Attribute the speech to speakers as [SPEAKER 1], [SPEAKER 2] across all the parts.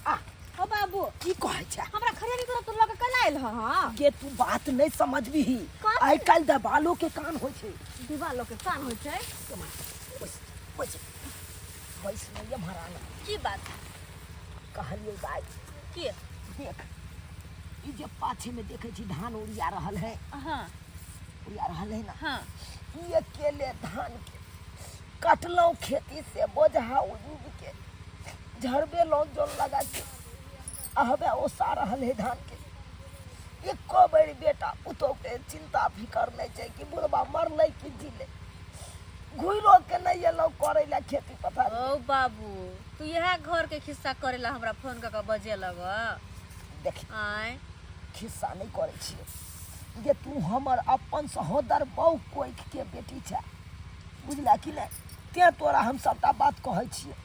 [SPEAKER 1] आ
[SPEAKER 2] हो बाबू
[SPEAKER 1] की कहै छै
[SPEAKER 2] हमरा खरियानी तोरा तो लऽ के कैला आयल हँ हँ
[SPEAKER 1] गे तू बात नहीं समझबिही
[SPEAKER 2] कथी?
[SPEAKER 1] आइ काल्हि देवालो के कान होइ छै
[SPEAKER 2] दिवालो के कान होइ छै
[SPEAKER 1] बैस बैस बैस नहीं महाराना
[SPEAKER 2] की बात
[SPEAKER 1] कहलियै दाइ
[SPEAKER 2] की
[SPEAKER 1] देख ई जे पाछे में देखै छी धान उड़िया रहल है
[SPEAKER 2] हाँ
[SPEAKER 1] उड़िया रहल है ना
[SPEAKER 2] हाँ
[SPEAKER 1] ई अकेले धान के कटलहुँ खेती से बोझा उड़ि के झड़बेलहुँ जन लगा के अहबे ओसा रहल है धान के एको बेर बेटा पुतोह के चिंता फिकर नहि छै कि बुढ़बा मरलै कि जीलै घुरो के नहि एलहुँ करै लए खेती पथारी
[SPEAKER 2] ओ बाबू तू इएह घर के खिस्सा करेला हमरा फोन कऽ के बजे लग
[SPEAKER 1] देखी
[SPEAKER 2] आय
[SPEAKER 1] खिस्सा नहि करै छियै जे तू हमर अपन सहोदर बहु कोइख के बेटी छै बुझला कि नहि तें तोरा हम सबटा बात कहै छियै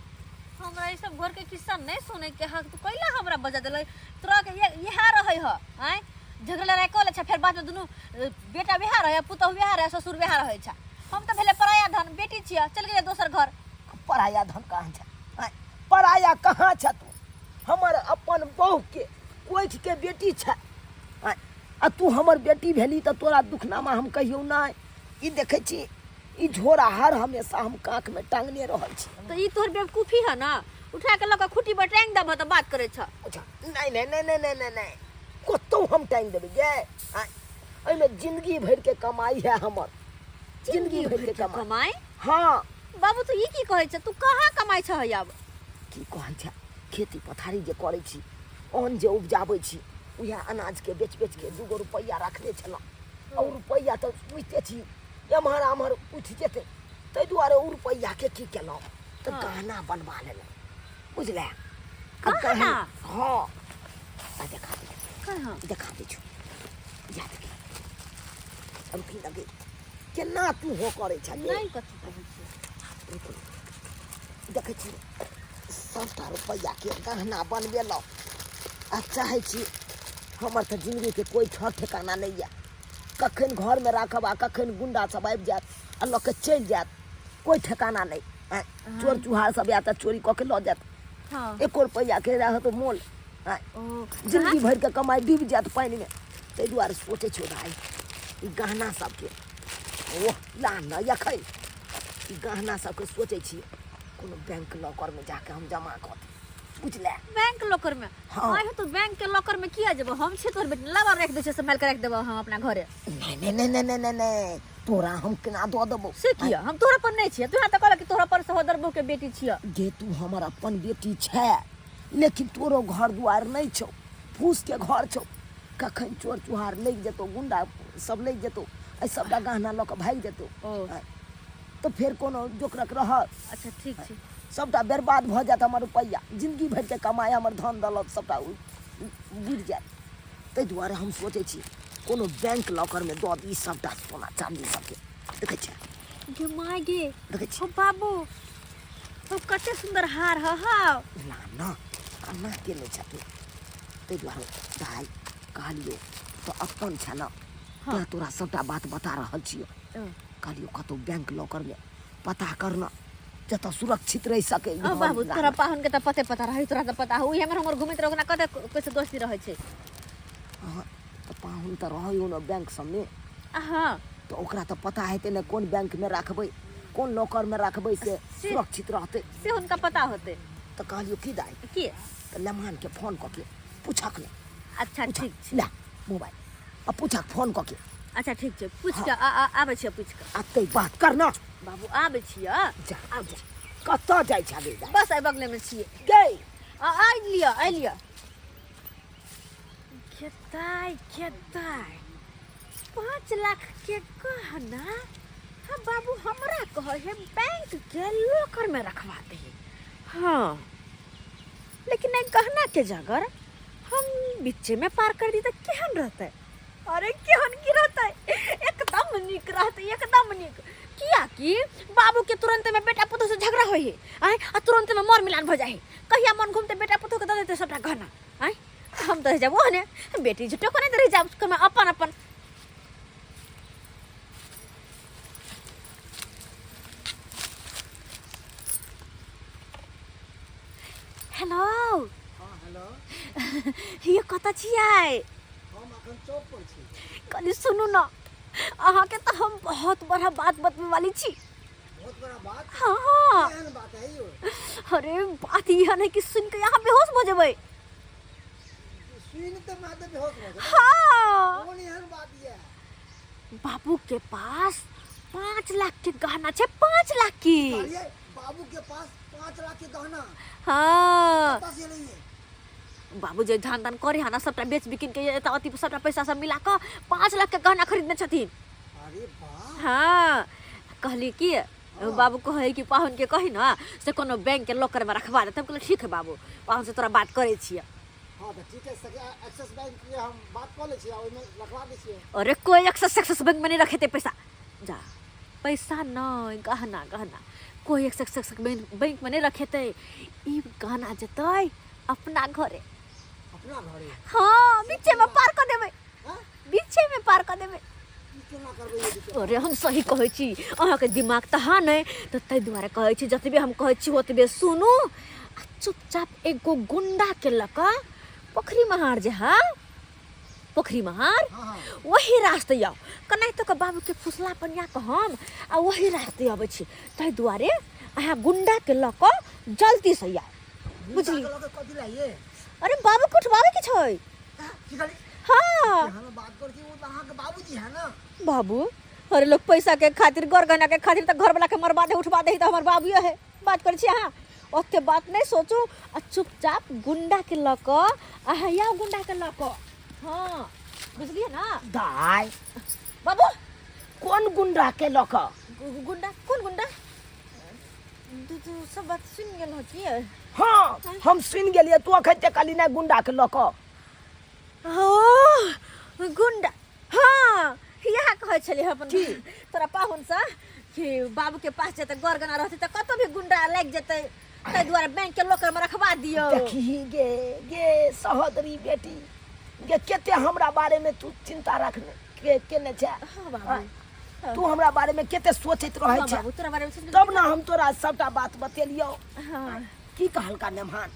[SPEAKER 2] हमरा ई सब घर के खिस्सा नहीं सुने के हक तू कैला हमरा बजा देलै तोरा के इएह रहै ह आय झगड़ा लड़ाई कऽ लै छै फेर बाद में दुनू बेटा विवाह रहै पुतहु विवाह रहै ससुर विवाह रहै छै हम तऽ भेलै पराया धन बेटी छियै चलि गेलै दोसर घर
[SPEAKER 1] पराया धन कहाँ छै आँय, पराया कहाँ छै तू हमर अपन बहु के कोइख के बेटी छै आँय, आ तू हमर बेटी भेली तऽ तोरा दुखनामा हम कहियौ नहि ई देखै छी ई झोरा हर हमेशा हम काँख में टांगने रहल छी
[SPEAKER 2] तऽ ई तोहर बेवकूफी है ना उठा के लऽ कऽ खूटी पर टांगि देबह तऽ बात करै छह
[SPEAKER 1] अच्छा नहि नहि नहि नहि नहि नहि नहि कतहु हम टांगि देबै गे आँय, एहिमे जिंदगी भरिके कमाई है हमर जिंदगी भरिके कमाई
[SPEAKER 2] कमाई
[SPEAKER 1] हाँ
[SPEAKER 2] बाबू तू ई की कहै छ तू कहाँ कमाइ छह आब
[SPEAKER 1] की कहै छै खेती पथारी जे करै छी अन्न जे उपजाबै छी उएह अनाजके बेच बेचके दूगो रुपैआ रखने छलहुँ आओर रुपैआ तऽ बुझिते छी एम्हर आम्हर उठि जेतै ताहि दुआरे ओ रुपैआके की केलहुँ तऽ गहना बनवा लेलहुँ बुझले आ
[SPEAKER 2] गहना?
[SPEAKER 1] हँ आ देखा दे
[SPEAKER 2] कहाँ
[SPEAKER 1] देखा दै छौ जा देखी रुकी लगे केना तू हो करै छह गे?
[SPEAKER 2] नहि कथी कहै छै
[SPEAKER 1] देखै छी सभटा रुपैआके गहना बनबेलहुँ आ चाहै छी हमर तऽ जिन्दगीके कोइ ठर ठेकाना नहि यऽ कखन घरमे राखब आ कखन गुंडा सब आबि जायत आ लऽ के चलि जायत कोइ ठेकाना नहि आँय, चोर चुहार सब आयत आ चोरी कऽ के लऽ जायत
[SPEAKER 2] हँ
[SPEAKER 1] एको रुपैआके रहत मोल आँय,
[SPEAKER 2] ओ
[SPEAKER 1] जिन्दगी भरिके कमाइ डूबि जायत पानिमे ताहि दुआरे सोचै छियौ भाय ई गहना सबके ओह ला न एखन ई गहना सबके सोचै छियै कोनो बैंक लॉकरमे जाके हम जमा कऽ दी बुझले
[SPEAKER 2] बैंक लॉकर में
[SPEAKER 1] हाँ।
[SPEAKER 2] आइ तो बैंक के लॉकर में किया जेबो हम छी तोहर बेटी लावा रख दे छै संभाल के रख देबो हम अपना घरे
[SPEAKER 1] नहीं नहीं नहीं नहीं नहीं नहीं नहीं तोरा हम केना दऽ देबो
[SPEAKER 2] से किया हम तोहरा पर नहीं छियै तू तऽ कहलक कि तोहरा पर सहोदर बहू के बेटी छियै
[SPEAKER 1] गे तू हमर अपन बेटी छै लेकिन तोरो घर दुआर नहि छौ फूस के घर छौ कखन चोर चुहार लागि जेतौ गुंडा सब लागि जेतौ एहि सबटा गहना लऽ कऽ भागि जेतौ
[SPEAKER 2] ओ।
[SPEAKER 1] तऽ फेर कोनो जोकरक रहत
[SPEAKER 2] अच्छा ठीक छै
[SPEAKER 1] सबटा बर्बाद भऽ जायत हमर रुपैआ जिन्दगी भरिके कमाइ हमर धन दौलत सबटा बुड़ि जायत ताहि दुआरे हम सोचै छी कोनो बैंक लॉकरमे दऽ दी सबटा सोना चाँदी सबके देखै छियै
[SPEAKER 2] गे माय गे
[SPEAKER 1] देखै छी
[SPEAKER 2] हो बाबू हो कते सुंदर हार ह हाव
[SPEAKER 1] ना ना कन्ना केने छथिन ताहि दुआरे दाइ कहलियौ तऽ अपन छै ने तेँ तोरा सबटा बात बता रहल छियौ कहलियौ कतहु बैंक लॉकरमे पता करना जतऽ सुरक्षित रहि सकै
[SPEAKER 2] ओ बाबू तोरा पाहुन के तऽ पते पता रहै तोरा तऽ पता हो हमर हमर घुमैत रहो ना कते कैसे दोस्ती रहै छै
[SPEAKER 1] हँ तऽ पाहुन तऽ रहै ने बैंक सबमे
[SPEAKER 2] हँ
[SPEAKER 1] तऽ ओकरा तऽ पता हेतै ने कोन बैंकमे राखबै कोन लॉकरमे राखबै से सुरक्षित रहतै
[SPEAKER 2] से हुनका पता होतै
[SPEAKER 1] तऽ कहलियौ की दाइ
[SPEAKER 2] की
[SPEAKER 1] तऽ लेमान के फोन कऽ के पूछक ने
[SPEAKER 2] अच्छा ठीक छै
[SPEAKER 1] ला मोबाइल आ पूछक फोन कऽ के
[SPEAKER 2] अच्छा ठीक छै पूछि कऽ आबै छियै पूछि कऽ
[SPEAKER 1] आ तै बात करना
[SPEAKER 2] बाबू आबै छियै
[SPEAKER 1] जा जा कतऽ जाइ छै गे दाइ
[SPEAKER 2] बस एहि बगलेमे छियै
[SPEAKER 1] गै
[SPEAKER 2] आ आइ लिअ आइ लिअ खेताइ खेताइ 5 लाख के गहना हाँ बाबू हमरा कहै है बैंक के लॉकर में रखवा दे हाँ लेकिन एहि गहना के जगर हम बीचे में पार कर दी तऽ केहन रहतै अरे केहन की रहतै एकदम नीक रहतै एकदम नीक कियाकि बाबू के तुरंत में बेटा पुतोह से झगड़ा होइ है आँय आ तुरंत में मोर मिलान भऽ जाइ है कहिया मन घूमते बेटा पुतोह के दऽ देतै सबटा गहना आँय हम तऽ रहि जाब ओहने बेटी झूठो को नहीं रहि जाब कमे अपन अपन हेलो
[SPEAKER 1] हाँ
[SPEAKER 3] हेलो।
[SPEAKER 2] ये कतऽ छियै?
[SPEAKER 3] हम अखन चौक पर छी।
[SPEAKER 2] कनि सुनू न, अहाँके तऽ हम बहुत बड़ा बात बतबै वाली छी।
[SPEAKER 3] बहुत बड़ा बात?
[SPEAKER 2] हाँ।
[SPEAKER 3] केहन बात है यो?
[SPEAKER 2] अरे बात इएह नहि कि सुनि कऽ अहाँ बेहोश भऽ जेबै।
[SPEAKER 3] सुनि तऽ मैं तऽ बेहोश भऽ जेबै।
[SPEAKER 2] हाँ।
[SPEAKER 3] कोन एहन बात यऽ?
[SPEAKER 2] बाबू के पास 5 लाख के गहना छै, 5 लाख के।
[SPEAKER 3] कहलियै बाबू के पास 5 लाख के गहना?
[SPEAKER 2] हाँ।
[SPEAKER 3] कतऽ से एलैये?
[SPEAKER 2] बाबू जे धान तान करे हन सबटा बेच बिकिन के एतऽ अथी सबटा पैसा सब मिला कऽ 5 लाख के गहना खरीदने छथिन।
[SPEAKER 3] अरे वाह।
[SPEAKER 2] हाँ, कहली कि बाबू कहै कि पाहुन के कही न से कोनो बैंक के लॉकर में रखवा देते। हम कहलियै ठीक है बाबू, पाहुन से तोरा बात करै छियै।
[SPEAKER 3] हाँ तऽ ठीक है, सके एक्सिस बैंक के हम बात कऽ लै छियै आ ओहिमे रखवा दै छियै।
[SPEAKER 2] अरे कोई एक्सिस बैंक में नहीं रखेते पैसा, जा पैसा नहीं गहना गहना कोई एक्सिस बैंक में नहीं रखेते, ई गहना जेतै अपना घरे।
[SPEAKER 3] अपना घरे?
[SPEAKER 2] हाँ, बीचे में पार कऽ देबै।
[SPEAKER 3] हाँ?
[SPEAKER 2] बीचे में पार कऽ देबै।
[SPEAKER 3] ई केना करबै ये बीचे?
[SPEAKER 2] अरे हम सही कहै छी, अहाँके दिमाग तऽ हाँ नहि, तऽ ताहि दुआरे कहै छी जतबे हम कहै छी ओतबे सुनू आ चुपचाप एगो गुंडा के लऽ कऽ पोखरी महार जे है, पोखरी महार,
[SPEAKER 3] हाँ, हाँ।
[SPEAKER 2] वही रास्ते आउ, केनाहितो कऽ बाबूके फुसला पनिया कऽ हम आ वही रास्ते अबै छी, ताहि दुआरे अहाँ गुंडा के लऽ कऽ जल्दीसँ आउ, बुझली?
[SPEAKER 3] गुंडा के लऽ कऽ कथी लए ये?
[SPEAKER 2] अरे बाबू के उठबाबै के छै।
[SPEAKER 3] की कहली?
[SPEAKER 2] हाँ।
[SPEAKER 3] हम बात करै छी, ओ तऽ अहाँके बाबूजी है ना।
[SPEAKER 2] बाबू? अरे लोग पैसा के खातिर गर गहना के खातिर तऽ घर वाला के मरबा दे उठबा दे, तऽ हमर बाबूए है। बात करै छी अहाँ ओते बात नहि सोचू आ चुपचाप गुंडा के लऽ कऽ अहाँ आउ, गुंडा के लऽ कऽ। हाँ बुझलियै ना?
[SPEAKER 1] दाय।
[SPEAKER 2] बाबू।
[SPEAKER 1] कोन गुंडा के लऽ कऽ?
[SPEAKER 2] गुंडा? कोन गुंडा? तू सब बात सुनि गेलहुँ की?
[SPEAKER 1] हाँ हम सुनि गेलियै, तू अखन ते कहली नहि गुंडा के लऽ कऽ।
[SPEAKER 2] ओ गुंडा, हाँ इएह कहै छलियै अपन तोरा पाहुनसँ कि बाबूके पास जेतै गर गना रहतै तऽ कतौ भी गुंडा लागि जेतै, ताहि दुआरे बैंक के लॉकर में रखवा दियौ।
[SPEAKER 1] देखी गे गे सहोदरी बेटी गे, कते हमरा बारे में तू चिंता रखने के केने छै।
[SPEAKER 2] हाँ बाबू।
[SPEAKER 1] तू हमरा बारे में कते सोचैत रहै
[SPEAKER 2] हाँ
[SPEAKER 1] छै।
[SPEAKER 2] बाबू, तोरा बारे में सोचबे
[SPEAKER 1] तब ना हम तोरा सबटा बात बतेलियौ।
[SPEAKER 2] हाँ।
[SPEAKER 1] की कहलका नेमहान?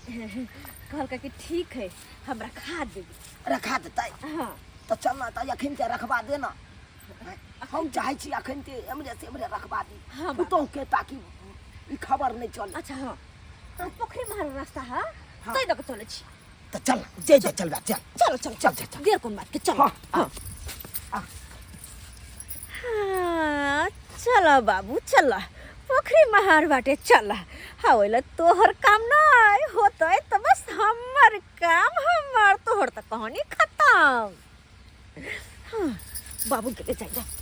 [SPEAKER 2] कहलका कि ठीक है, हम रखा देबै।
[SPEAKER 1] रखा देतै?
[SPEAKER 2] हाँ।
[SPEAKER 1] तऽ चल ना तऽ अखन ते रखबा दे ना, हम चाहै छी अखन ते एमरे से एमरे रखबा दी।
[SPEAKER 2] हाँ,
[SPEAKER 1] पुतोह के, ताकि ई खबर नहि चले।
[SPEAKER 2] अच्छा हाँ, तो पोखरी महार रास्ता है।
[SPEAKER 1] हाँ।
[SPEAKER 2] तै दऽ कऽ चलै छी।
[SPEAKER 1] तऽ चल जे जे चलबा, चल।
[SPEAKER 2] चलो चलो।
[SPEAKER 1] चल चल चल।
[SPEAKER 2] देर कोन बात के, चल।
[SPEAKER 1] हाँ, हाँ।
[SPEAKER 2] हाँ चल बाबू चल, पोखरी महार बाटे चल। हाँ ओइला तोहर काम नहीं होतै तऽ बस हमर काम, हमर तोहर तऽ कहानी खत्म। हाँ बाबू के ले जाइए।